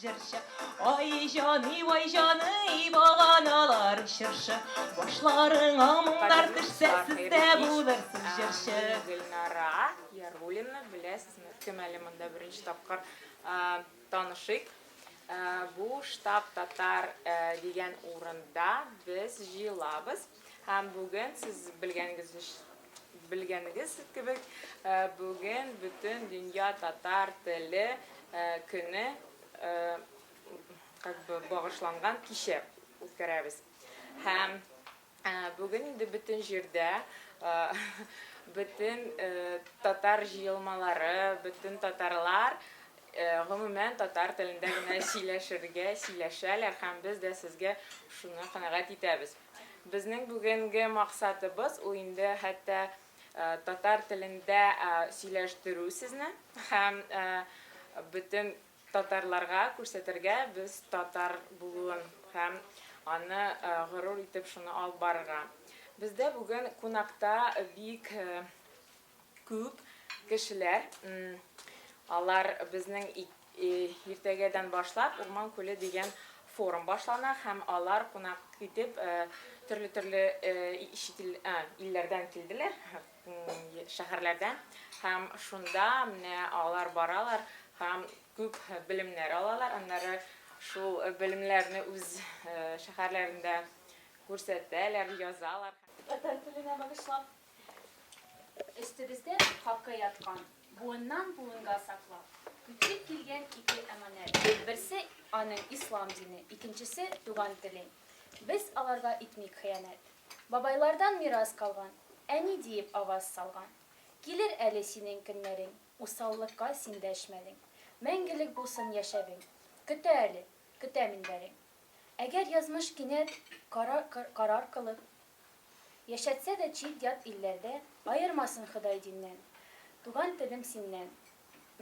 җырчы. Ай җаный, вай җаный, баганалар чыршы, Башларыңа моңнар Кадерле төшсә, дуслар, сез хәерле дә кич. булырсыз җырчы. Мин Гөлнара Яруллина, беләсезме, кем әле монда беренче тапкыр танышыйк. Бу Штаб татар дигән урында без җыелабыз. Һәм бүген сез белгәнегез белгәнегез кебек, бүген бөтен дөнья татар теле көне как бы багышланган кичә үткәрәбез. Һәм бүген инде бөтен җирдә бөтен татар җыелмалары, бөтен татарлар гомумән татар телендә генә сөйләшергә, сөйләшәләр һәм без дә сезгә шуны канәгать итәбез. Безнең бүгенге максатыбыз ул инде хәтта татар телендә сөйләштерү сезне һәм бөтен татарларга күрсәтергә без татар булуын һәм аны горур итеп шуны алып барырга. Бездә бүген кунакта бик күп кешеләр. Алар безнең иртәгәдән башлап Урман күле дигән форум башлана һәм алар кунак итеп төрле-төрле чит илләрдән килделәр, шәһәрләрдән һәм шунда менә алар баралар һәм күп белемнәр алалар, аннары шул белемнәрне үз шәһәрләрендә күрсәтәләр, язалар. Татар теленә багышлап. Өстебездә хакы яткан, буыннан-буынга саклап, күчеп килгән ике әманәт, берсе, аның ислам дине, икенчесе, туган телең. Без аларга итмик хыянәт. Бабайлардан мирас калган, әни диеп аваз салган. Килер әле синең көннәрең, усаллыкка син дәшмәдең. Мәңгелек булсын яшәвең, көтә әле, көтә минбәрең. Әгәр язмыш кинәт карар карар кылып, Яшәтсә дә чит-ят илләрдә, Аермасын Ходай диннән. Туган телем синнән.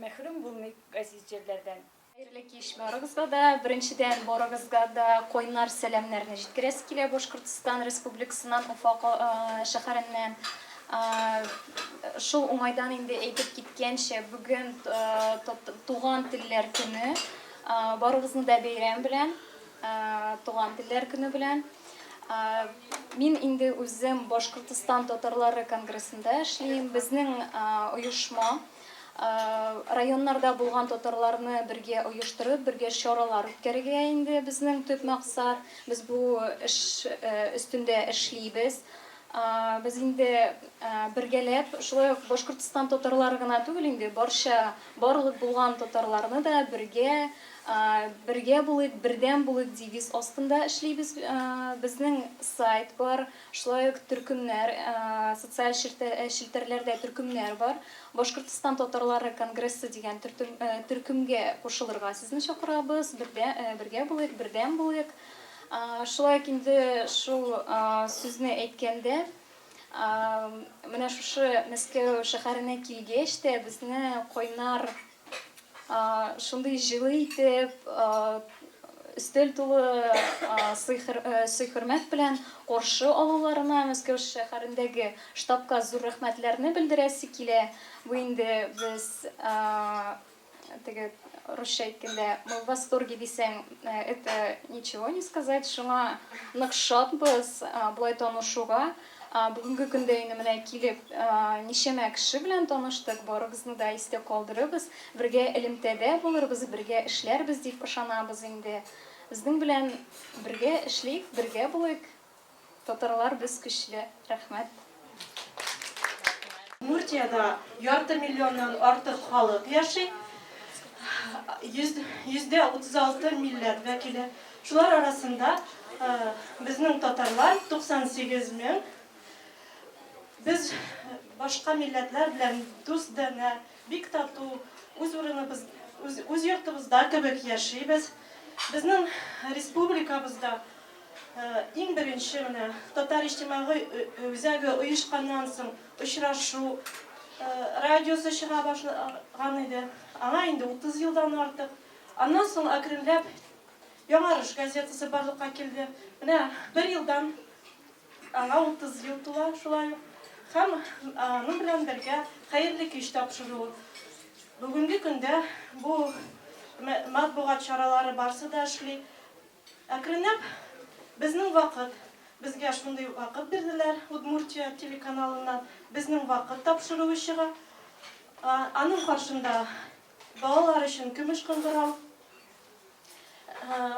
Мәхрүм булмыйк газиз җирләрдән. Хәерле кич барыгызга да. Беренчедән, барыгызга да кайнар сәламнәрне җиткерәсе килә Башкортстан Республикасыннан, Уфа шәһәреннән. Шул уңайдан инде әйтеп киткәнчә, бүген Туган телләр көне. Барыгызны да бәйрәм белән! Туган телләр көне белән. Мин инде үзем Башкортстан татарлары конгрессында эшлим. Безнең оешма районнарда булган татарларны бергә оештырып, бергә чаралар үткәрергә инде безнең төп максат. Без бу эш өстендә эшлибез. Без инде бергәләп, шулай ук Башкортстан татарлары гына түгел инде, барча барлык булган татарларны да бергә Бергә булыйк, бердәм булыйк девиз астында эшлибез. Безнең сайт бар, шулай ук төркемнәр, социаль челтәрләрдә төркемнәр бар. Башкортстан татарлары конгрессы дигән төркемгә кушылырга сезне чакырабыз. Бергә булыйк, бердәм булыйк. Шулай ук инде шул сүзне әйткәндә, менә шушы Мәскәү шәһәренә килгәч тә безне кайнар Шундый җылы итеп, өстәл тулы сый-хөрмәт белән каршы алуларына Мәскәү шәһәрендәге штабка зур рәхмәтләрне белдерәсе килә. Бу инде без теге русча әйткәндә, мы в восторге дисәң, это ничего не сказать. Шуңа нык шатбыз болай танышуга. Бүгенге көндә инде менә килеп ничәмә кеше белән таныштык, барыгызны да истә калдырырбыз, бергә элемтәдә булырбыз, бергә эшләрбез дип ышанабыз инде. Безнең белән бергә эшлик, бергә булыйк. Татарлар без көчле. Рәхмәт. Удмуртиядә ярты миллионнан артык халык яши, 36 милләт вәкиле. Шулар арасында безнең татарлар 98 мең. Без башка милләтләр белән дус-данә, бик тату, үз урыныбыз, үз, үз йортыбызда кебек яшибез. Безнең республикабызда иң беренче менә Татар иҗтимагый үзәге оешканнан соң Очрашу радиосы чыга башлаган иде. Аңа инде 30 елдан артык. Аннан соң әкренләп Яңарыш газетасы барлыкка килде. Менә бер елдан аңа 30 ел тула шулай ук. Һәм аның белән бергә Хәерле кич тапшыруы. Бүгенге көндә бу Матбугат чаралары барсы да эшли. Әкренләп Безнең вакыт, безгә шундый вакыт бирделәр Удмуртия телеканалыннан, Безнең вакыт тапшыруы чыга. Аның каршында балалар өчен Көмеш кыңгырау.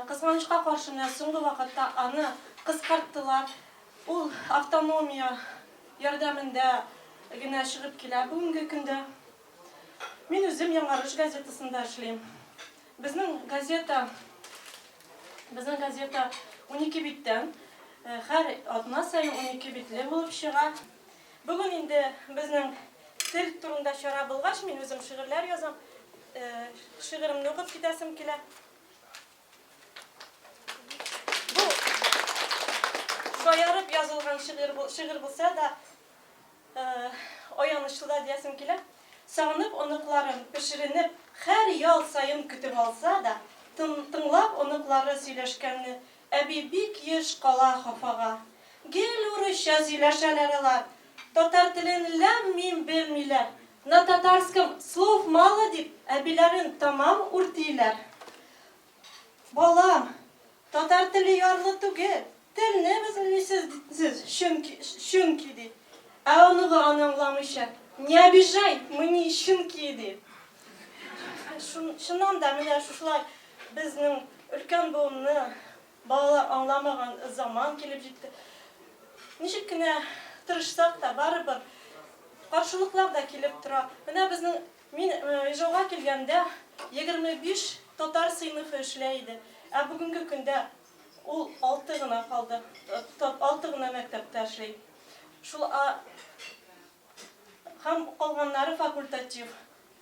Кызганычка каршы, менә соңгы вакытта аны кыскарттылар. Ул автономия ярдәмендә генә чыгып килә бүгенге көндә. Мин үзем Яңарыш газетасында эшлим. Безнең газета, безнең газета 12 биттән, һәр атна саен 12 битле булып чыга. Бүген инде безнең тел турында чара булгач, мин үзем шигырьләр язам. Шигыремне укып китәсем килә. Бу шаярып язылган шигырь, шигырь булса да, Аянычлы да диясем килә. Сагынып оныкларын, пешеренеп, һәр ял саен көтеп алса да, тыңлап оныклары сөйләшкәнне, әби бик еш кала хафага. Гел урысча сөйләшәләр алар. Татар телен ләм-мим белмиләр. На татарском слов мало дип, әбиләрен тәмам үртиләр. Балам, татар теле ярлы түгел, телне белмисез сез, чөнки, чөнки, ди. Ә оныгы аны аңламыйча, Не обижай, мы не щенки, ди. Чыннан да, менә шушылай безнең өлкән буынны балалар аңламаган заман килеп җитте. Ничек кенә тырышсак та, барыбер каршылыклар да килеп тора. Менә безнең Мин Ижауга килгәндә 25 татар сыйныфы эшләй иде, ә бүгенге көндә ул алты гына калды, алты гына мәктәптә эшли. Шул һәм калганнары факультатив.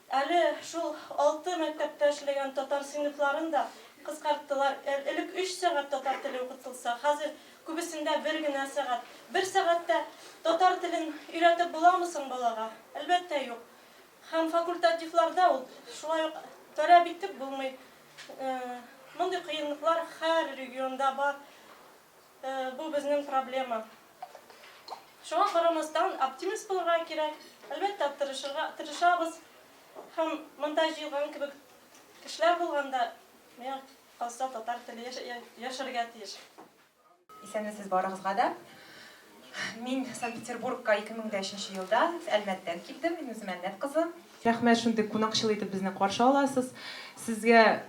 Әле шул алты мәктәптә эшләгән татар сыйныфларын да кыскарттылар. Элек өч сәгать татар теле укытылса, хәзер күбесендә бер генә сәгать. Бер сәгатьтә татар телен өйрәтеп буламы соң балага? Әлбәттә, юк. Һәм факультативларда ул шулай ук таләп итеп булмый. Мондый кыенлыклар һәр регионда бар. Бу безнең проблема. Шуңа карамастан, оптимист булырга кирәк. Әлбәттә, тырышырга тырышабыз. Һәм монда җыелган кебек кешеләр булганда, миңа калса, татар теле яшәргә тиеш. Исәнмесез барыгызга да. Мин Санкт-Петербургка 2003 елда Әлмәттән килдем. Мин үзем Әлмәт кызы. Рәхмәт, шундый кунакчыл итеп безне каршы аласыз. Сезгә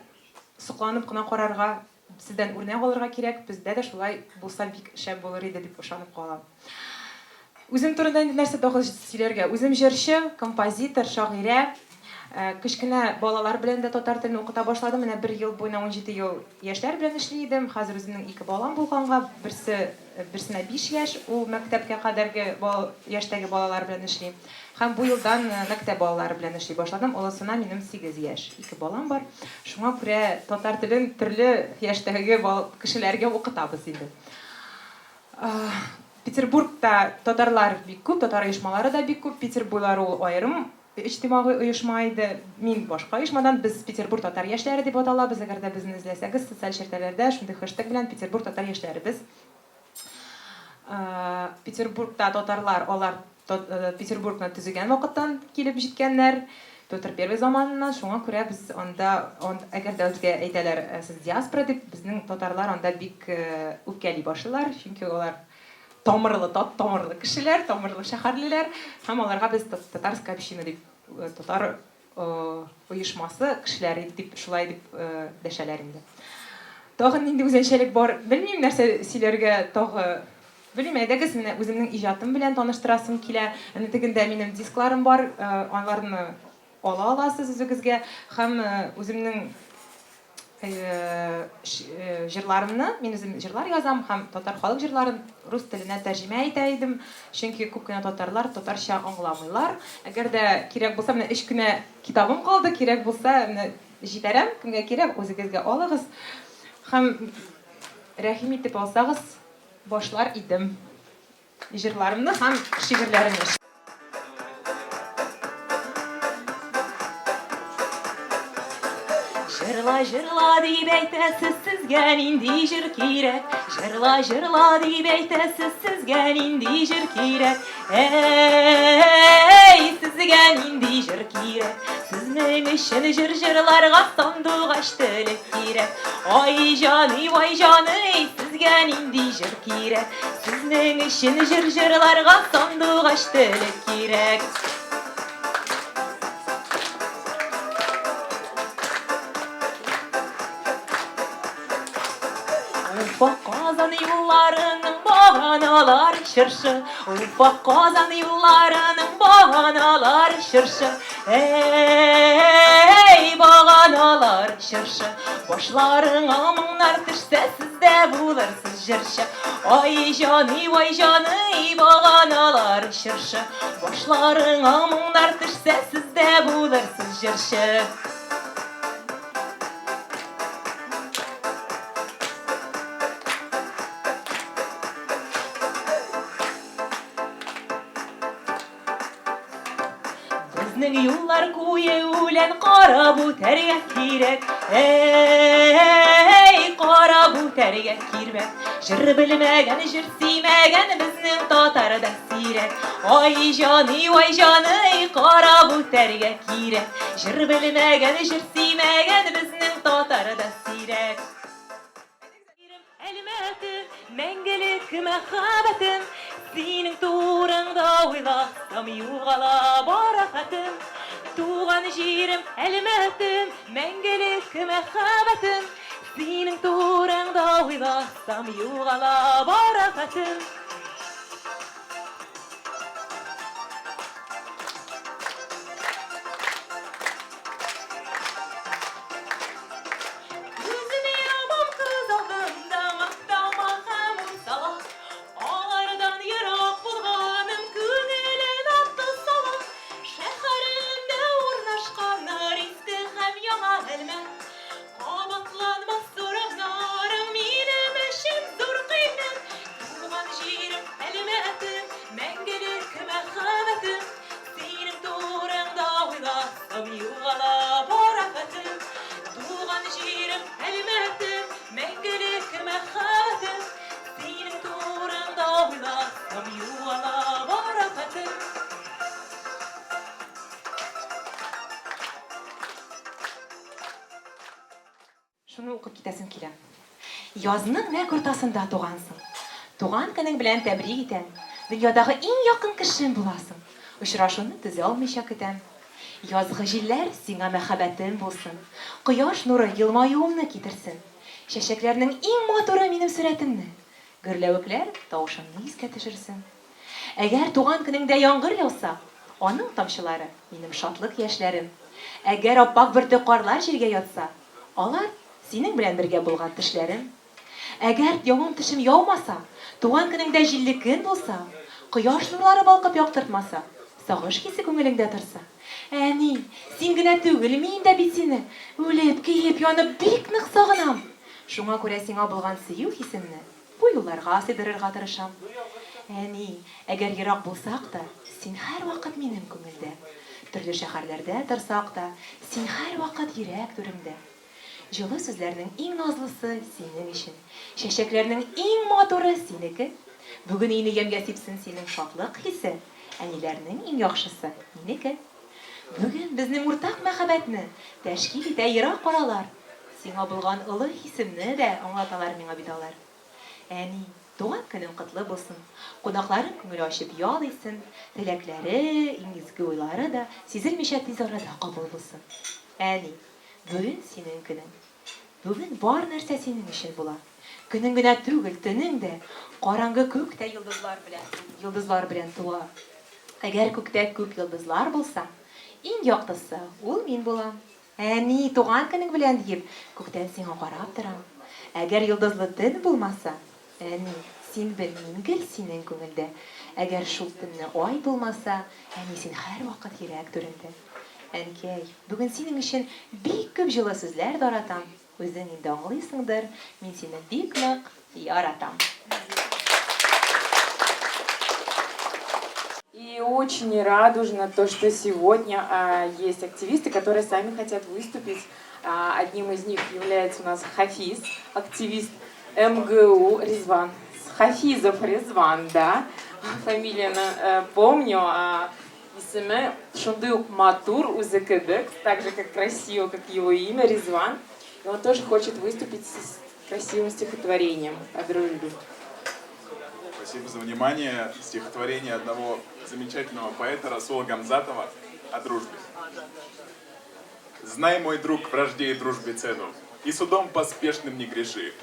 сокланып кына карарга, сездән үрнәк алырга кирәк. Бездә дә шулай булса бик шәп булыр иде дип ышанып калам. Үзем турында инде нәрсә тагы сөйләргә? Үзем җырчы, композитор, шагыйрә. Кечкенә балалар белән дә татар телен укыта башладым. Менә бер ел буена, 17 ел яшьләр белән эшли идем. Хәзер үземнең ике балам булганга, берсе, берсенә 5 яшь, ул мәктәпкә кадәрге яшьтәге балалар белән эшли. Һәм бу елдан мәктәп балалары белән эшли башладым. Олысына минем 8 яшь. Ике балам бар. Шуңа күрә татар телен төрле яшьтәге кешеләргә укытабыз инде. Петербургта татарлар бик күп, татар оешмалары да бик күп. Питер буйлары ул аерым иҗтимагый оешма иде. Мин башка оешмадан, без Петербург татар яшьләре дип аталабыз. Әгәр дә безне эзләсәгез социаль челтәрләрдә шундый хэштег белән Петербург татар яшьләре без. Петербургта татарлар, алар Петербургны төзегән вакыттан килеп җиткәннәр. Петр Первый заманыннан, шуңа күрә без анда, әгәр дә безгә әйтәләр, сез диаспора дип, безнең татарлар анда бик үпкәли башлыйлар, чөнки алар тамырлы, тат тамырлы кешеләр, тамырлы шәһәрлеләр, һәм аларга без татарская община дип, татар оешмасы кешеләре дип, шулай дип дәшәләр инде. Тагын нинди үзенчәлек бар, белмим, нәрсә сөйләргә тагы. Белмим, әйдәгез, менә үземнең иҗатым белән таныштырасым килә. Әнә тегендә минем дискларым бар, аларны ала аласыз үзегезгә. Һәм үземнең җырларымны, мин үзем җырлар язам һәм татар халык җырларын рус теленә тәрҗемә итә идем, чөнки күп кенә татарлар татарча аңламыйлар. Әгәр дә кирәк булса, менә өч кенә китабым калды, кирәк булса, менә җибәрәм, кемгә кирәк, үзегезгә алыгыз. Һәм рәхим итеп алсагыз, башлар идем җырларымны һәм шигырьләремне. Җырла, җырла дип әйтәсез, сезгә нинди җыр кирәк? Җырла, җырла дип әйтәсез, сезгә нинди җыр кирәк? Әй, сезгә нинди җыр кирәк? Сезнең өчен җыр җырларга сандугач теле кирәк. Ай җаный, вай җаный, сезгә нинди җыр кирәк? Сезнең өчен җыр җырларга сандугач теле кирәк. Уфа Казан юлларының баганалары чыршы, Уфа Казан юлларының баганалары чыршы, Эй, баганалары чыршы, Башларыңа моңнар төшсә, сез дә булырсыз җырчы. Ай җаный, вай җаный, баганалары чыршы, Башларыңа моңнар төшсә, сез дә булырсыз җырчы. Безнең юллар куе үлән карап үтәргә кирәк. Эй, карап үтәргә кирәк. Җыр белмәгән, җыр сөймәгән безнең татарда сирәк. Ай җаный, вай җаный, карап үтәргә кирәк. Җыр белмәгән, җыр сөймәгән безнең татарда сирәк. Әлмәтем, мәңгелек мәхәббәтем, Синең турыңда уйласам, югала бар афәтем. Туган җирем, Әлмәтем, мәңгелек мәхәббәтем, Синең турыңда уйласам, югала бар афәтем. Күзем яман күз алдымда мактаума һәм усала. Алардан ерак булганым күңелемә тоз сала. Шәһәремдә урнашканнар Иске һәм Яңа Әлмәт. Кабатланмас урамнарың минем өчен зур кыйммәт. Туган җирем, Әлмәтем, мәңгелек мәхәббәтем. Синең турыңда уйласам, югала бар афәтем. Туган җирем, Әлмәтем, мәңгелек мәхәббәтем. Синең турыңда уйласам, югала бар афәтем. Шуны укып китәсем килә. Язның нәкъ уртасында тугансың. Туган көнең белән тәбрик итәм. Дөньядагы иң якын кешем буласың. Очрашуны түзә алмыйча көтәм. Язгы җилләр сиңа мәхәббәтем булсын. Кояш нуры елмаюымны китерсен. Чәчәкләрнең иң матуры минем сурәтемне. Гөрләвекләр тавышымны искә төшерсен. Әгәр туган көнеңдә яңгыр яуса, аның тамчылары, минем шатлык яшьләрем. Әгәр аппак бөртек карлар җиргә ятса, алар, синең белән бергә булган төшләрем. Әгәр явым-төшем яумаса, туган көнеңдә җилле көн булса, кояш нурлары балкып яктыртмаса, сагыш хисе күңелеңдә торса, әни, син генә түгел, мин дә бит сине, үлеп, көеп, янып, бик нык сагынам. Шуңа күрә сиңа булган сөю хисемне Бу юлларга сыйдырырга тырышам. Әни, әгәр ерак булсак та, син һәрвакыт минем күңелдә. Төрле шәһәрләрдә торсак та, син һәрвакыт йөрәк түремдә. Җылы сүзләрнең иң назлысы синең өчен. Чәчәкләрнең иң матуры синеке. Бүген өйне ямьгә сипсен синең шатлык хисе, әниләрнең иң яхшысы, минеке. Бүген безнең уртак мәхәббәтне тәшкил итә ерак аралар. Сиңа булган олы хисемне дә аңлаталар миңа бит алар. Әни, туган көнең котлы булсын, кунакларың күңел ачып ял итсен, теләкләре, иң изге уйлары да сизелмичә тиз арада кабул булсын. Әни, бүген синең көнең. Бүген бар нәрсә синең өчен була. Көнең генә түгел, төнең дә, караңгы күк тә йолдызлар белән, йолдызлар белән тула. Әгәр күктә күп йолдызлар булса, иң яктысы, ул мин булам. Әни, туган көнең белән, диеп, күктән сиңа карап торам. Әгәр йолдызлы төн булмаса, әни, син бел, мин гел синең күңелдә. Әгәр шул төнне ай булмаса, әни, син һәрвакыт йөрәк түремдә. Әнкәй, бүген синең өчен бик күп җылы сүзләр таратам. Үзең инде аңлыйсыңдыр, мин сине бик нык яратам. И очень радужно то, что сегодня а, есть активисты, которые сами хотят выступить. А, одним из них является у нас Хафиз, активист МГУ Резван. Хафизов Резван, да. Фамилию э, помню, а исеме Шундый ук матур үзе кебек, так же как красиво, как его имя, Ризван. И он тоже хочет выступить с красивым стихотворением о дружбе. Спасибо за внимание. Стихотворение одного замечательного поэта Расула Гамзатова о дружбе. Знай, мой друг, вражде и дружбе цену, и судом поспешным не греши.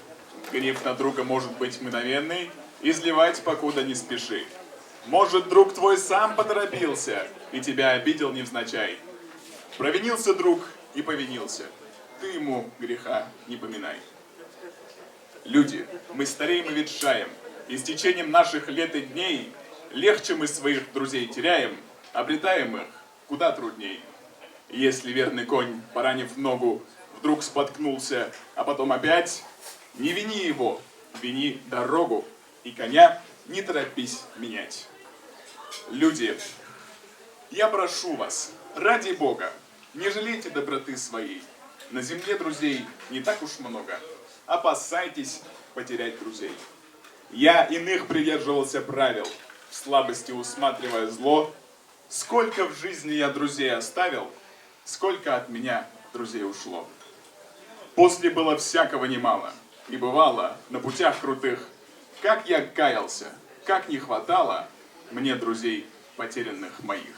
Гнев на друга может быть мгновенный, изливать покуда не спеши. Может, друг твой сам поторопился и тебя обидел невзначай. Провинился друг и повинился, ты ему греха не поминай. Люди, мы стареем и ветшаем, и с течением наших лет и дней легче мы своих друзей теряем, обретаем их куда трудней. Если верный конь, поранив ногу, вдруг споткнулся, а потом опять, не вини его, вини дорогу, и коня не торопись менять. Люди, я прошу вас, ради Бога, не жалейте доброты своей. На земле друзей не так уж много. Опасайтесь потерять друзей. Я иных придерживался правил, в слабости усматривая зло. Сколько в жизни я друзей оставил, сколько от меня друзей ушло. После было всякого немало, и бывало на путях крутых, как я каялся, как не хватало мне друзей потерянных моих.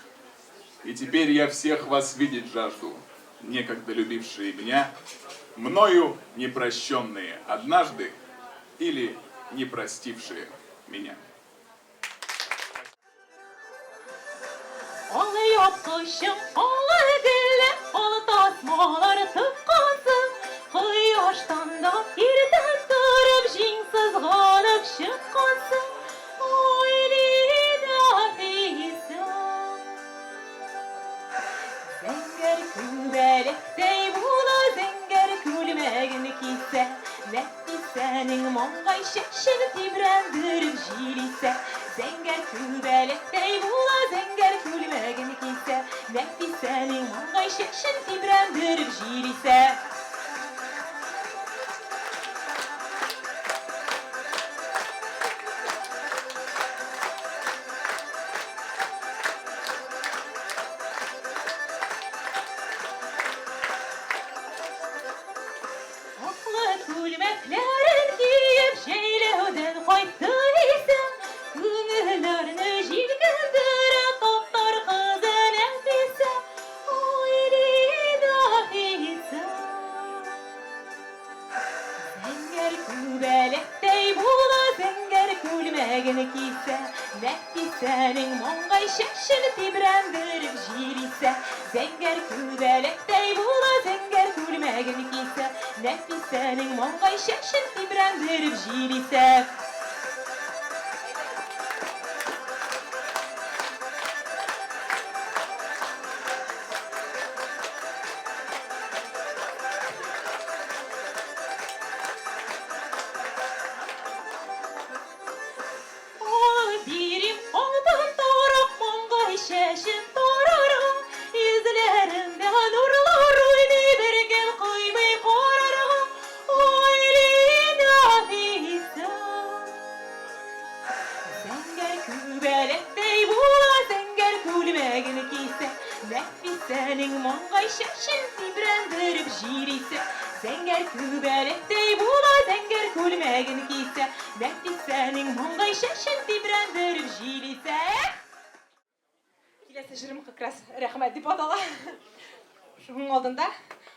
И теперь я всех вас видеть жажду, некогда любившие меня, мною непрощенные однажды или не простившие меня. Алъяпкычың алы гөлле, ал тасмалар тыккансың. Кояштан да иртә торып, җиң сызганып чыккансың. Ой, Нәфисә. Зәңгәр күбәләктәй була, зәңгәр күлмәген кисә. Нәфисәнең маңгай чәчен тибрәндереп җил исә. Зәңгәр күбәләктәй була, зәңгәр күлмәген кисә. Нәфисәнең маңгай чәчен тибрәндереп җил исә. Аклы күлмәкләрен киеп, җәйләүдән кайтты исә, күңелләрне җилкендерә татар кызы Нәфисә. Ой, Нәфисә. Зәңгәр күбәләктәй була, зәңгәр күлмәген кисә, Нәфисәнең маңгай чәчен тибрәндереп җил исә. Зәңгәр күбәләктәй була, зәңгәр күлмәген кисә, Нәфисәнең маңгай чәчен тибрәндереп җил исә. Алып бирим алтын тарак, маңгай чәчен тарарга, Йөзләрендә нурлар уйный, беркем кыймый карарга. Ой, Нәфисә. Зәңгәр күбәләктәй була, зәңгәр күлмәген кисә, Нәфисәнең маңгай чәчен тибрәндереп җил исә. Зәңгәр күбәләктәй була, зәңгәр күлмәген кисә, Нәфисәнең маңгай чәчен тибрәндереп җил исә. Киләсе җырым как раз рәхмәт дип атала. Шуның алдында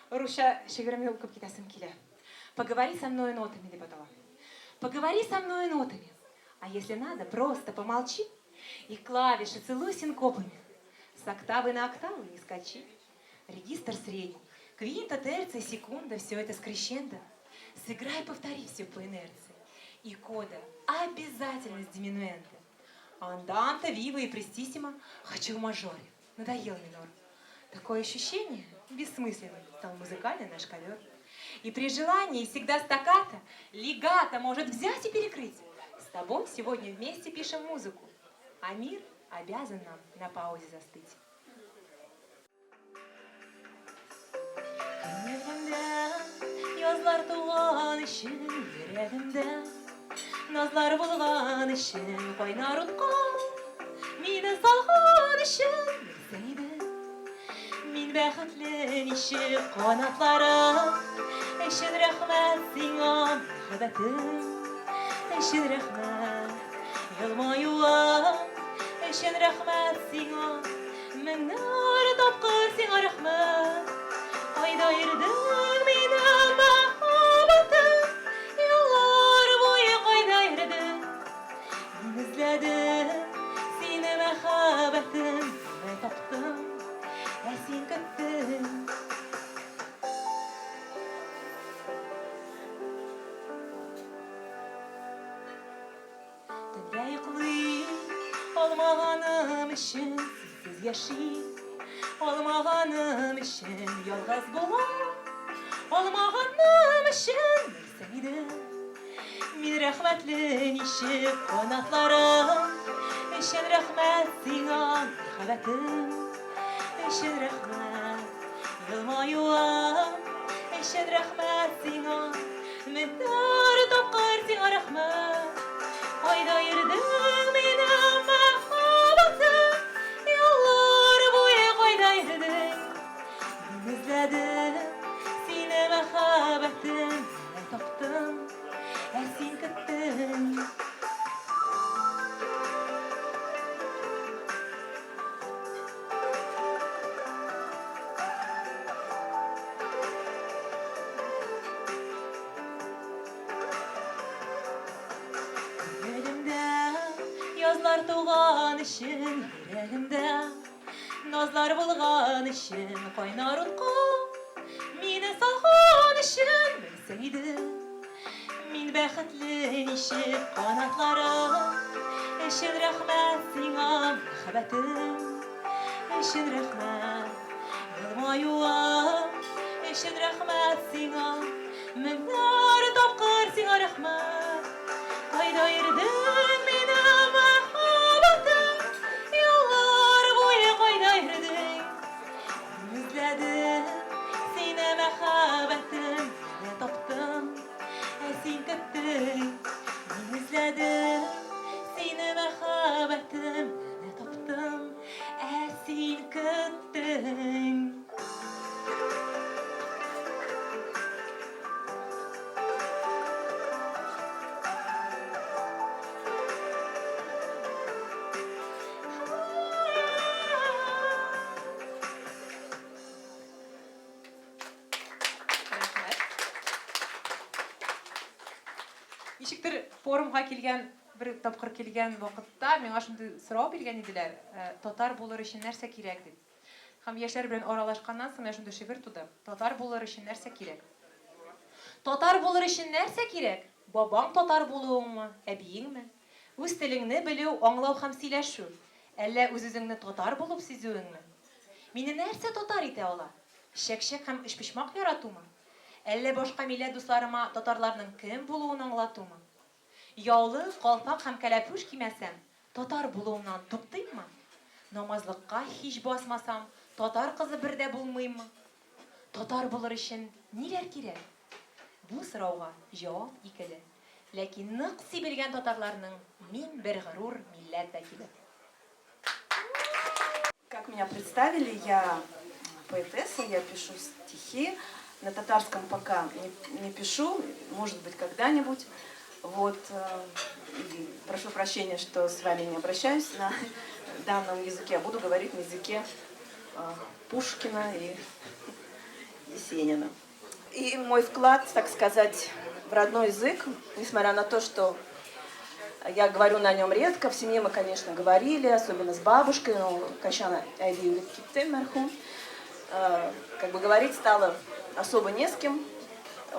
русча шигыремне укып китәсем килә. Поговори со мной нотами дип атала. Поговори со мной нотами. А если надо, просто помолчи и клавиши целуй синкопами. С октавы на октаву не скачи. Регистр средний, квинта, терция, секунда, все это с крещендо. Сыграй, повтори все по инерции. И кода обязательно с диминуэнто. Анданте, вива и престиссимо. Хочу в мажоре. Надоел минор. Такое ощущение бессмысленным стал музыкальный наш ковер. И при желании всегда стаккато, легато может взять и перекрыть. С тобой сегодня вместе пишем музыку, а мир обязан нам на паузе застыть. Күңелемдә язлар туган өчен, йөрәгемдә назлар булган өчен, кайнар утка мине салган өчен, нәрсә иде? бәхетле ничек канатларың өчен рәхмәт сиңа, мәхәббәтем өчен рәхмәт, елмаюың өчен рәхмәт сиңа, меңнәр тапкыр сиңа рәхмәт. Кайда йөрдең минем мәхәббәтем, еллар буе кайда йөрдең? Мин эзләдем сине мәхәббәтем, менә таптым, ә син көттең. Төнлә йоклый алмаганым өчен, синсез яши алмаганым өчен, ялгыз була алмаганым өчен, белсәң иде. Мин рәхмәтле ничек канатларың өчен рәхмәт сиңа, мәхәббәтем өчен рәхмәт, елмаюың өчен рәхмәт сиңа, меңнәр тапкыр сиңа рәхмәт. Кайда йөрдең минем мәхәббәтем, еллар буе кайда йөрдең? Мин эзләдем сине мәхәббәтем, менә таптым, ә син көттең. Күңелемдә язлар туган өчен, йөрәгемдә Назлар булган өчен, кайнар утка мине салган өчен, белсәң иде, мин бәхетле ничек канатларың өчен рәхмәт сиңа, мәхәббәтем өчен рәхмәт, елмаюың өчен рәхмәт сиңа, меңнәр тапкыр сиңа рәхмәт. Кайда йөрдең минем мәхәббәтем, Еллар буе кайда йөрдең? Мин эзләдем сине мәхәббәтем, Менә таптым, ә син көттең. Мин эзләдем сине мәхәббәтем, Менә таптым, ә син көттең. Ничектер форумга килгән, бер тапкыр килгән вакытта миңа шундый сорау биргән иделәр, татар булыр өчен нәрсә кирәк дип. Һәм яшьләр белән аралашканнан соң менә шундый шигырь туды. Татар булыр өчен нәрсә кирәк? Татар булыр өчен нәрсә кирәк? Бабаң татар булуыңмы, әбиеңме? Үз телеңне белү, аңлау һәм сөйләшү? Әллә үз-үзеңне татар булып сизүеңме? Мине нәрсә татар итә ала? Чәк-чәк һәм өчпочмак яратумы? Әллә башка милләт дусларыма татарларның кем булуын аңлатумы? Яулык, калфак һәм кәләпүш кимәсәм, татар булуымнан туктыйммы? Намазлыкка һич басмасам, татар кызы бер дә булмыйммы? Татар булыр өчен ниләр кирәк? Бу сорауга җавап икеле, ләкин нык сибелгән татарларның мин бер горур милләт вәкиле. Как меня представили, я поэтесса, я пишу стихи. На татарском пока не, не пишу, может быть, когда-нибудь. Вот, э, прошу прощения, что с вами не обращаюсь на данном языке, а буду говорить на языке э, Пушкина и Есенина. И мой вклад, так сказать, в родной язык, несмотря на то, что я говорю на нем редко, в семье мы, конечно, говорили, особенно с бабушкой, но кайчан әби үлеп китте мәрхүм. Э, как бы говорить стало особо не с кем,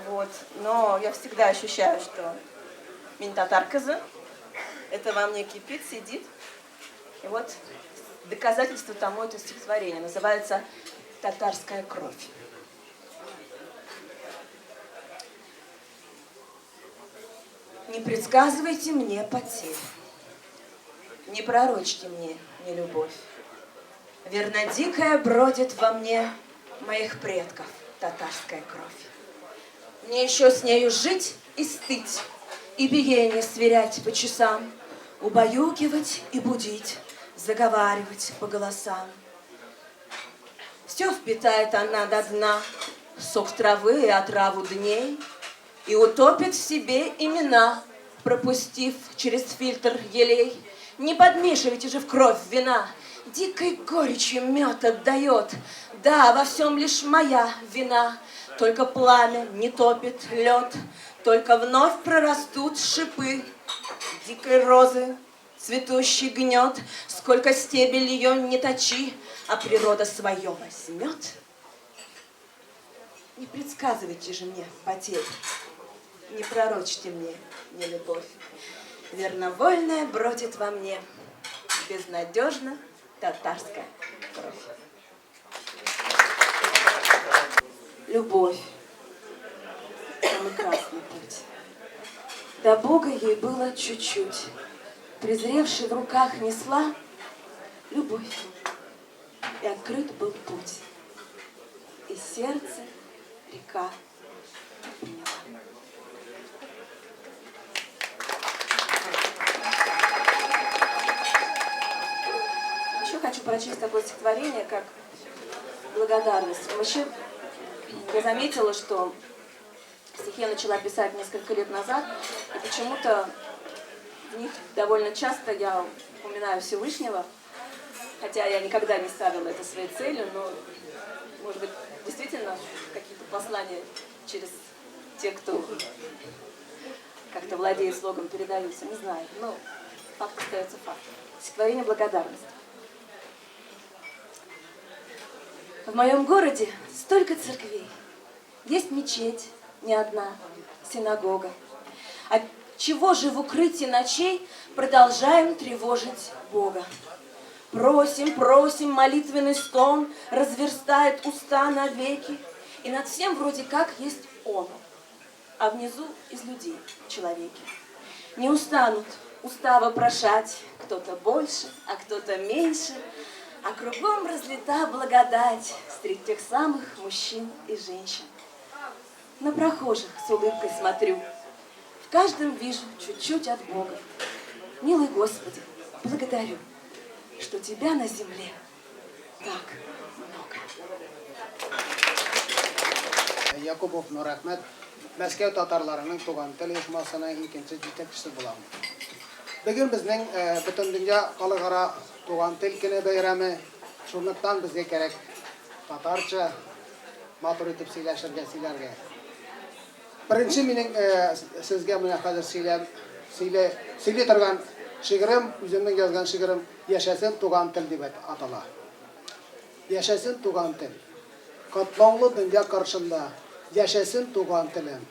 вот. Но я всегда ощущаю, что мин татар кызы, это во мне кипит, сидит. И вот доказательство тому это стихотворение. Называется «Татарская кровь». Не предсказывайте мне потерь, Не пророчьте мне нелюбовь. Верно, дикая бродит во мне Моих предков татарская кровь. Мне еще с нею жить и стыть, И биение сверять по часам, Убаюкивать и будить, Заговаривать по голосам. Все впитает она до дна, сок травы и отраву дней, И утопит в себе имена, пропустив через фильтр елей. Не подмешивайте же в кровь вина, дикой горечью мед отдает. Да, во всем лишь моя вина, только пламя не топит лед, Только вновь прорастут шипы дикой розы, цветущий гнет, Сколько стебель ее не точи, а природа свое возьмет. Не предсказывайте же мне потерь, не пророчьте мне нелюбовь. Верновольная бродит во мне безнадежно татарская кровь. Любовь. Самый красный путь. До Бога ей было чуть-чуть. Презревший в руках несла любовь. И открыт был путь. И сердце река приняла. Еще хочу прочесть такое стихотворение, как «Благодарность». Вообще, я заметила, что стихи я начала писать несколько лет назад, и почему-то в них довольно часто я упоминаю Всевышнего, хотя я никогда не ставила это своей целью, но, может быть, действительно какие-то послания через тех, кто как-то владеет слогом, передаются, не знаю. Но факт остается фактом. Стихотворение «Благодарность». В моем городе столько церквей. Есть мечеть, не одна, синагога. От чего же в укрытии ночей продолжаем тревожить Бога? Просим, просим, молитвенный стон разверстает уста навеки, и над всем вроде как есть Он, а внизу из людей человеки. Не устанут уста вопрошать, кто-то больше, а кто-то меньше, а кругом разлита благодать среди тех самых мужчин и женщин. На прохожих с улыбкой смотрю, в каждом вижу чуть-чуть от Бога. Милый Господи, благодарю, что Тебя на земле так много. Якубов Нурәхмәт, Мәскәү татарларының туган тел оешмасының икенче җитәкчесе булам. Бүген безнең Бөтендөнья халыкара туган тел көне бәйрәме. Шунлыктан безгә кирәк татарча матур итеп сөйләшергә, сөйләргә. Беренче минем сезгә менә хәзер сөйләм, сөйлә, сөйли торган шигырем, үземнең язган шигырем Яшәсен туган тел дип атала. Яшәсен туган тел. Катлаулы дөнья каршында Яшәсен туган телем.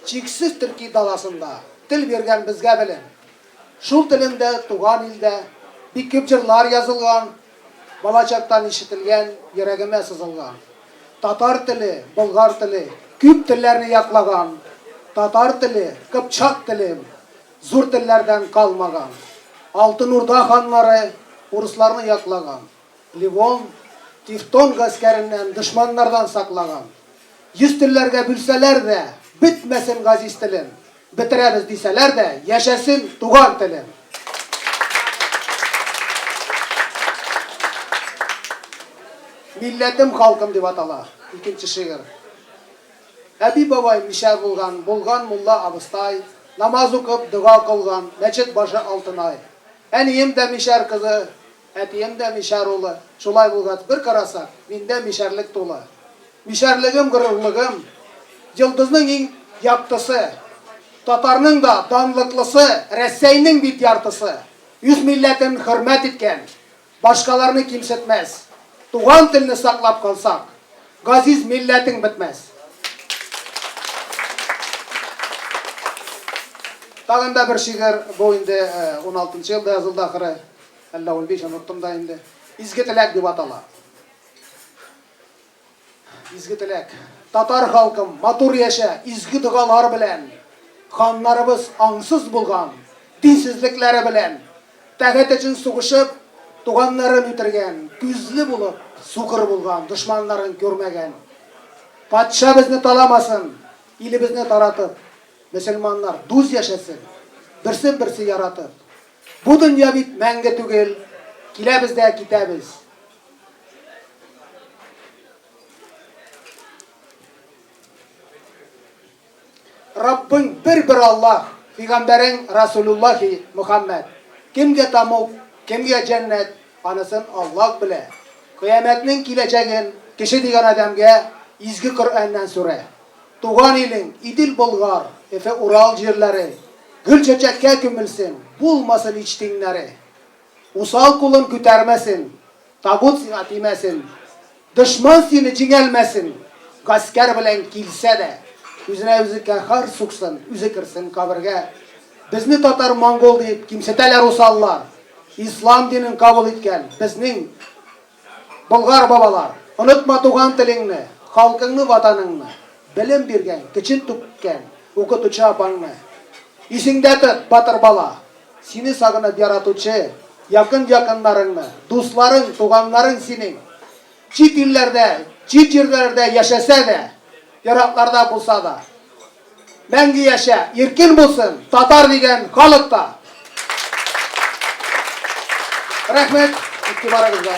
Чиксез төрки даласында Тел биргән безгә белем. Шул телемдә туган илдә Бик күп җырлар язылган, Балачактан ишетелгән, Йөрәгемә сызылган. Татар теле, болгар теле Күп телләрне яклаган. Татар теле, кыпчак телем, Зур телләрдән калмаган. Алтын Урда ханнары Урысларны яклаган. Ливон, Тевтон гаскәреннән, дошманнардан саклаган. Йөз телләргә бүлсәләр дә, бетмәсен газиз телем. Бетерәбез дисәләр дә, яшәсен туган телем. Милләтем, халкым дип атала икенче шигырь. Әби-бабай мишәр булган, булган мулла абыстай, намаз укып, дога кылган, мәчет башы Алтынай. Әнием дә мишәр кызы, Әтием дә мишәр улы, шулай булгач, бер карасак, миндә мишәрлек тулы. Мишәрлегем, горурлыгым, йолдызның иң яктысы, татарның да данлыклысы, Рәсәйнең бит яртысы. Үз милләтен хөрмәт иткән, башкаларны кимсетмәс. Туган телне саклап калсак, газиз милләтең бетмәс. Тагын да бер шигырь, бу инде уналтынчы елда язылды ахры. Әллә 15, оныттым да инде. Изге теләк дип атала. Изге теләк. Татар халкым, матур яшә, изге догалар белән. Ханнарыбыз аңсыз булган, динсезлекләре белән. Тәхет өчен сугышып, туганнарын үтергән, күзле булып, сукыр булган, дошманнарын күрмәгән. Патша безне таламасын, илебезне таратып, мөселманнар дус яшәсен, берсен-берсе яратып. Бу дөнья бит мәңге түгел, киләбез дә китәбез. Раббың бер-бер Аллаһ, пигамбәрең Расулуллаһи Мөхәммәд. Кемгә тәмуг, кемгә җәннәт, анысын Аллаһ белә. Кыямәтнең киләчәген кеше дигән адәмгә Изге Коръәннән сүрә. Туган илең, Идел Болгар, Эфе Урал җирләре, гөл-чәчәккә күмелсен, булмасын һич тиңнәре. Усал кулын күтәрмәсен, тагут сиңа тимәсен, дошман сине җиңәлмәсен, гаскәр белән килсә дә, үзенә үзе каһәр суксын, үзе керсен кабергә. Безне татар-монгол диеп кимсетәләр усаллар. Ислам динен кабул иткән безнең Болгар бабалар, онытма туган телеңне, халкыңны, ватаныңны, белем биргән, көчен түккән укытучы апаңны. Исеңдә тот, батыр бала, сине сагынып яратучы якын якыннарыңны, дусларың, туганнарың синең. Чит илләрдә, чит җирләрдә яшәсә дә, еракларда булса да. Мәңге яшә, иркен булсын татар дигән халык та! Рәхмәт игътибарыгызга.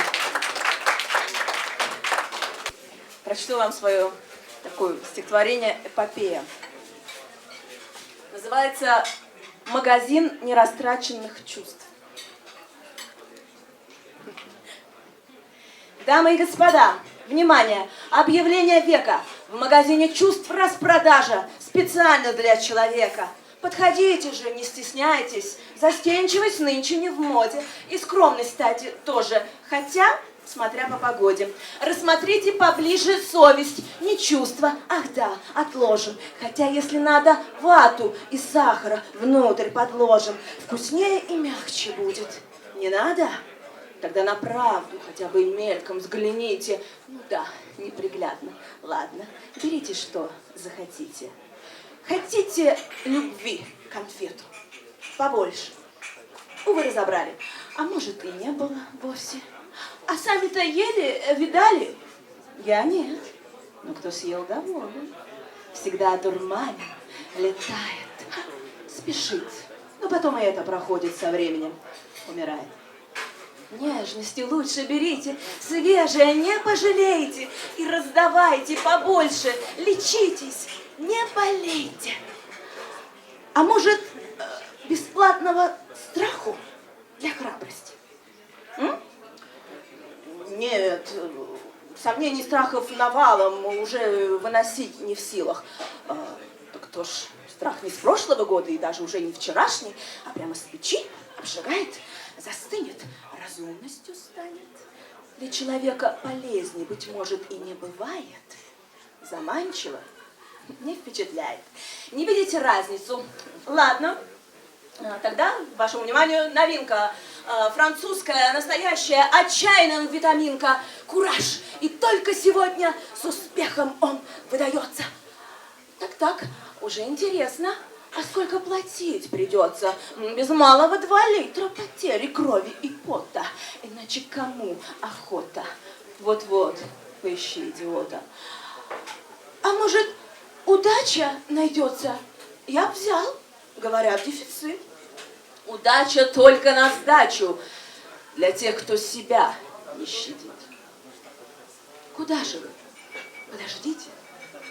Прочту вам свое такое стихотворение «Эпопея». Называется «Магазин нерастраченных чувств». Дамы и господа, внимание! Объявление века! В магазине чувств распродажа специально для человека. Подходите же, не стесняйтесь. Застенчивость нынче не в моде. И скромность, кстати, тоже. Хотя, смотря по погоде. Рассмотрите поближе совесть, не чувство. Ах да, отложим. Хотя, если надо, вату и сахара внутрь подложим. Вкуснее и мягче будет. Не надо? Тогда на правду хотя бы мельком взгляните. Ну да, неприглядно. Ладно, берите что захотите. Хотите любви конфету? Побольше. Увы, разобрали. А может, и не было вовсе. А сами-то ели, видали? Я нет. Но кто съел, доволен. Всегда дурманен, летает, спешит. Но потом и это проходит со временем. Умирает. Нежности лучше берите, свежее не пожалейте и раздавайте побольше, лечитесь, не болейте. А может, бесплатного страху для храбрости? М? Нет, сомнений, страхов навалом уже выносить не в силах. Так кто ж, страх не с прошлого года и даже уже не вчерашний, а прямо с печи обжигает, застынет, разумностью станет. Для человека полезнее, быть может, и не бывает. Заманчиво, не впечатляет. Не видите разницу? Ладно, тогда вашему вниманию новинка. Французская, настоящая, отчаянная витаминка. Кураж. И только сегодня с успехом он выдается. Так-так, уже интересно. А сколько платить придется? Без малого 2 литра потери крови и пота. Иначе кому охота? Вот-вот, поищи идиота. А может, удача найдется? Я б взял, говорят, дефицит. Удача только на сдачу для тех, кто себя не щадит. Куда же вы? Подождите.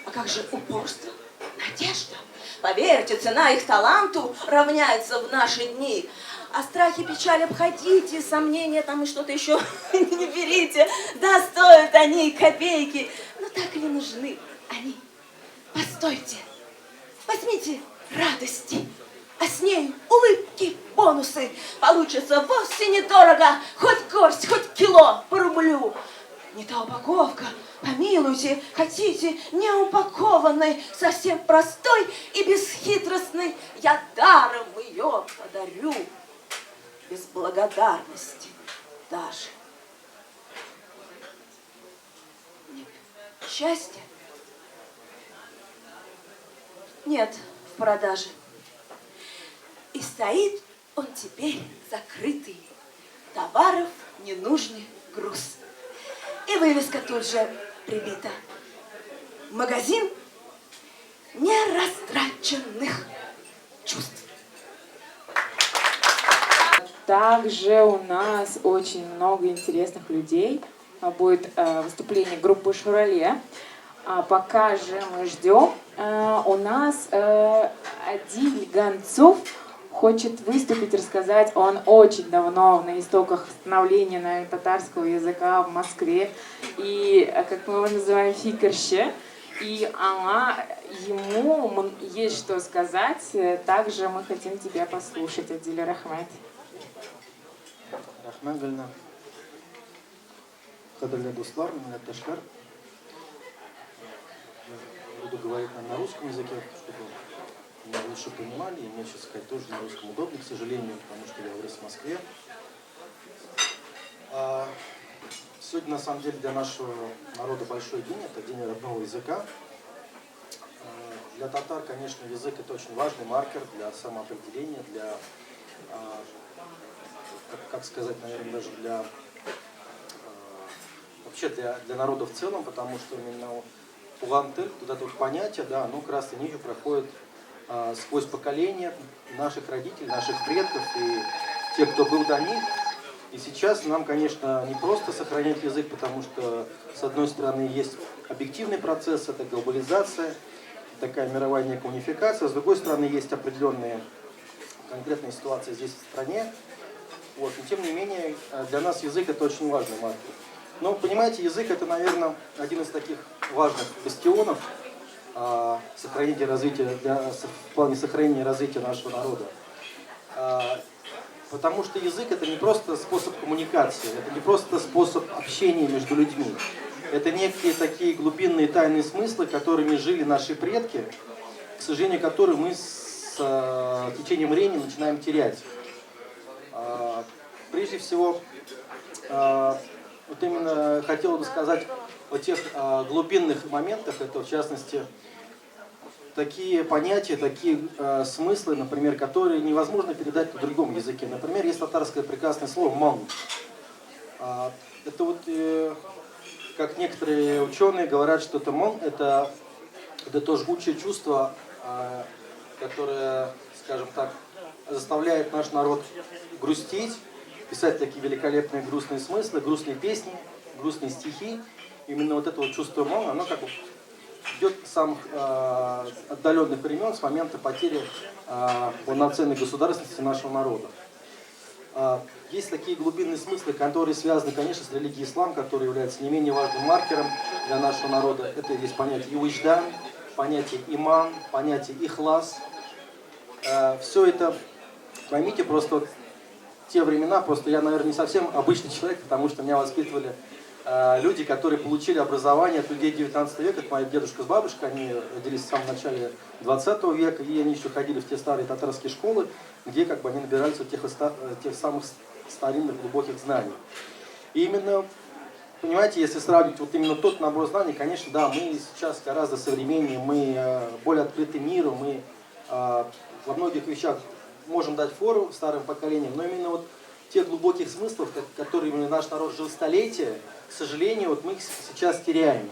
А как же упорство, надежда? Поверьте, цена их таланту равняется в наши дни. А страхи, печаль обходите, сомнения там и что-то еще не берите. Да, стоят они копейки, но так ли нужны они? Постойте, возьмите радости, а с ней улыбки, бонусы. Получится вовсе недорого, хоть горсть, хоть кило по рублю. Не та упаковка, помилуйте, хотите, не упакованной, совсем простой и бесхитростной, я даром ее подарю, без благодарности даже. Нет, счастья нет в продаже. И стоит он теперь закрытый, товаров ненужный груз. И вывеска тут же прибита. Магазин нерастраченных чувств. Также у нас очень много интересных людей. Будет выступление группы «Шурале». А пока же мы ждем, у нас Адиль Гонцов хочет выступить, рассказать. Он очень давно на истоках становления, наверное, татарского языка в Москве. И, как мы его называем, фикерще. И аңа, ему есть что сказать. Также мы хотим тебя послушать, Адиль. Рәхмәт. Рәхмәт, Гөлнар. Кадерле дуслар, милләттәшләр. Я буду говорить на русском языке, чтобы меня лучше понимали. И мне сейчас сказать тоже на русском удобно, к сожалению, потому что я вырос в Москве. Сегодня, на самом деле, для нашего народа большой день. Это день родного языка. Для татар, конечно, язык – это очень важный маркер для самоопределения, для, как сказать, наверное, даже для вообще для народа в целом, потому что именно туган тел, вот это вот понятие, да, оно красной нитью проходит сквозь поколения наших родителей, наших предков и тех, кто был до них. И сейчас нам, конечно, не просто сохранять язык, потому что, с одной стороны, есть объективный процесс, это глобализация, такая мировая некая унификация, с другой стороны, есть определенные конкретные ситуации здесь, в стране. Вот. Но, тем не менее, для нас язык это очень важный маркер. Но, понимаете, язык это, наверное, один из таких важных бастионов сохранения развития, в плане сохранения и развития нашего народа. Потому что язык это не просто способ коммуникации, это не просто способ общения между людьми. Это некие такие глубинные тайные смыслы, которыми жили наши предки, к сожалению, которые мы с течением времени начинаем терять. Прежде всего, вот именно хотел бы сказать о тех глубинных моментах, это в частности такие понятия, такие смыслы, например, которые невозможно передать на другом языке. Например, есть татарское прекрасное слово «моң». Это вот, как некоторые ученые говорят, что это моң, это то жгучее чувство, которое, скажем так, заставляет наш народ грустить, писать такие великолепные грустные смыслы, грустные песни, грустные стихи. Именно вот это вот чувство моң, оно как бы идет с самых отдаленных времен, с момента потери полноценной государственности нашего народа. Есть такие глубинные смыслы, которые связаны, конечно, с религией ислам, которая является не менее важным маркером для нашего народа. Это есть понятие вөҗдан, понятие иман, понятие ихлас. Все это, поймите, просто вот те времена, просто я, наверное, не совсем обычный человек, потому что меня воспитывали люди, которые получили образование от людей 19 века, это моя дедушка с бабушкой, они родились в самом начале 20 века, и они еще ходили в те старые татарские школы, где как бы они набирались вот тех самых старинных глубоких знаний. И именно, понимаете, если сравнить вот именно тот набор знаний, конечно, да, мы сейчас гораздо современнее, мы более открыты миру, мы во многих вещах можем дать фору старым поколениям, но именно вот тех глубоких смыслов, которыми наш народ жил столетия, к сожалению, вот мы их сейчас теряем.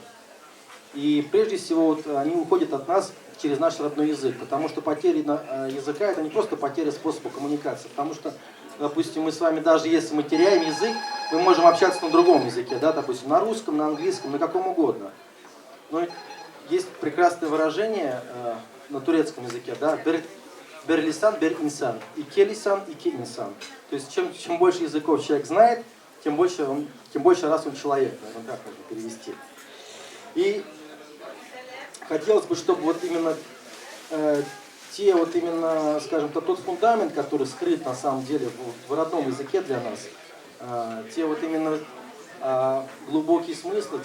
И прежде всего вот они уходят от нас через наш родной язык, потому что потеря языка это не просто потеря способа коммуникации, потому что, допустим, мы с вами, даже если мы теряем язык, мы можем общаться на другом языке, да, допустим, на русском, на английском, на каком угодно. Но есть прекрасное выражение на турецком языке, да, бер lisan бер insan, iki lisan iki insan. То есть чем больше языков человек знает, тем больше раз он человек, наверное, так можно перевести. И хотелось бы, чтобы вот именно те вот именно, скажем так, тот фундамент, который скрыт на самом деле в родном языке для нас, те вот именно глубокие смыслы,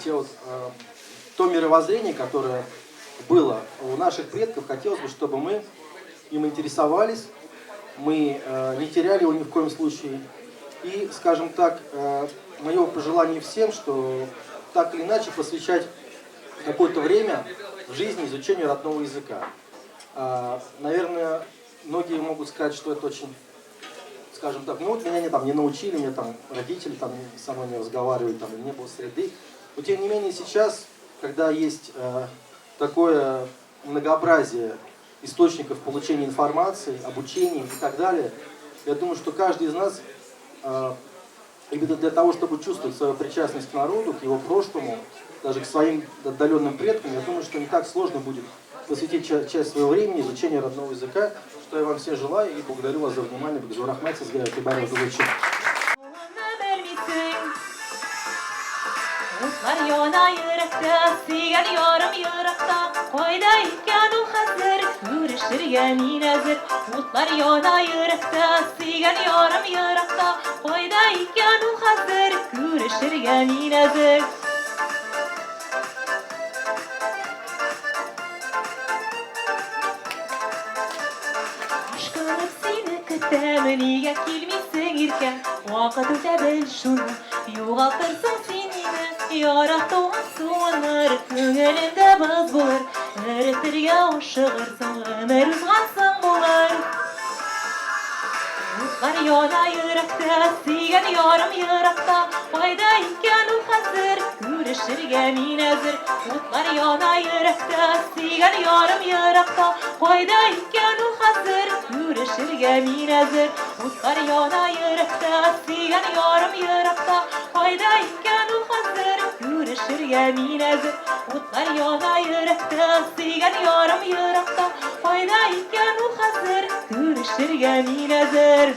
то мировоззрение, которое было у наших предков, хотелось бы, чтобы мы им интересовались, мы не теряли его ни в коем случае. И, скажем так, мое пожелание всем, что так или иначе посвящать какое-то время в жизни изучению родного языка. Наверное, многие могут сказать, что это очень, скажем так, ну вот меня не, там, не научили, мне там родители там со мной не разговаривали, там, не было среды. Но тем не менее сейчас, когда есть такое многообразие источников получения информации, обучения и так далее, я думаю, что каждый из нас именно для того, чтобы чувствовать свою причастность к народу, к его прошлому, даже к своим отдаленным предкам, я думаю, что не так сложно будет посвятить часть своего времени изучению родного языка, что я вам всем желаю и благодарю вас за внимание. Бик зур рәхмәт сезгә, игътибар өчен. Утлар яна йөрәктә, сөйгән ярым еракта. Кайда икән ул хәзер, күрешергә мин әзер. Утлар яна йөрәктә, сөйгән ярым еракта. Кайда икән ул хәзер, күрешергә мин әзер. Ашкынып сине көтәм, нигә килмисең иркәм? Вакыт үтә бел шуны, югалтырсың син мине. Яратуың суыныр, күңелемдә боз булыр. Эретергә ашыгырсың, гомер узгансың булыр. Утлар яна йөрәктә, сөйгән ярым еракта. Кайда икән ул хәзер, күрешергә мин әзер. Утлар яна йөрәктә, сөйгән ярым еракта. Кайда икән ул хәзер, күрешергә мин әзер. Утлар яна йөрәктә, сөйгән ярым еракта. Кайда икән ул хәзер, күрешергә мин әзер. Утлар яна йөрәктә, сөйгән ярым еракта. Кайда икән ул хәзер, күрешергә мин әзер.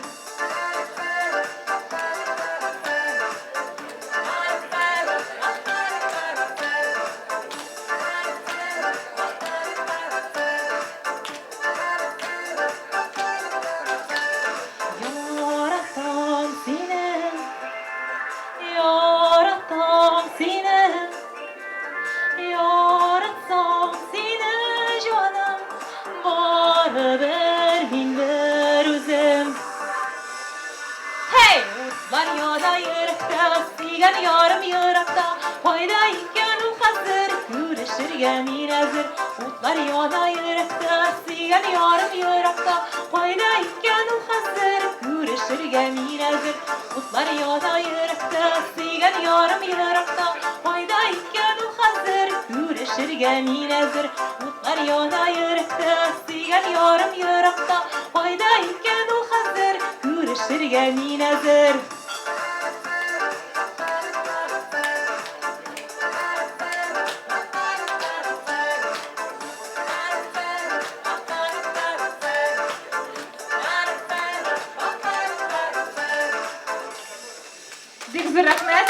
Яратам сине, яратам сине, яратсам сине, җаным, барыбер мин бер үзем. Һей! Утлар яна йөрәктә, сөйгән ярым еракта. Кайда икән ул хәзер, күрешергә мин әзер. Утлар яна йөрәктә, сөйгән ярым еракта. Кайда икән ул хәзер, күрешергә мин әзер. Утлар яна йөрәктә, сөйгән ярым еракта. Кайда икән ул хәзер, күрешергә мин әзер. Утлар яна йөрәктә, сөйгән ярым еракта. Кайда икән ул хәзер, күрешергә мин әзер. Бик зур рәхмәт.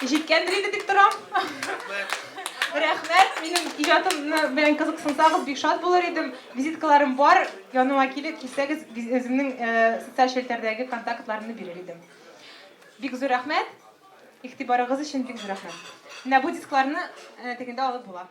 Җиткәндер инде дип торам. Рәхмәт. Минем иҗатым белән кызыксынсагыз, бик шат булыр идем. Визиткаларым бар. Яныма килеп килсәгез, үземнең социаль челтәрдәге контактларымны бирер идем. Бик зур рәхмәт. Игътибарыгыз өчен бик зур рәхмәт. Менә бу дискларны тегендә алып була.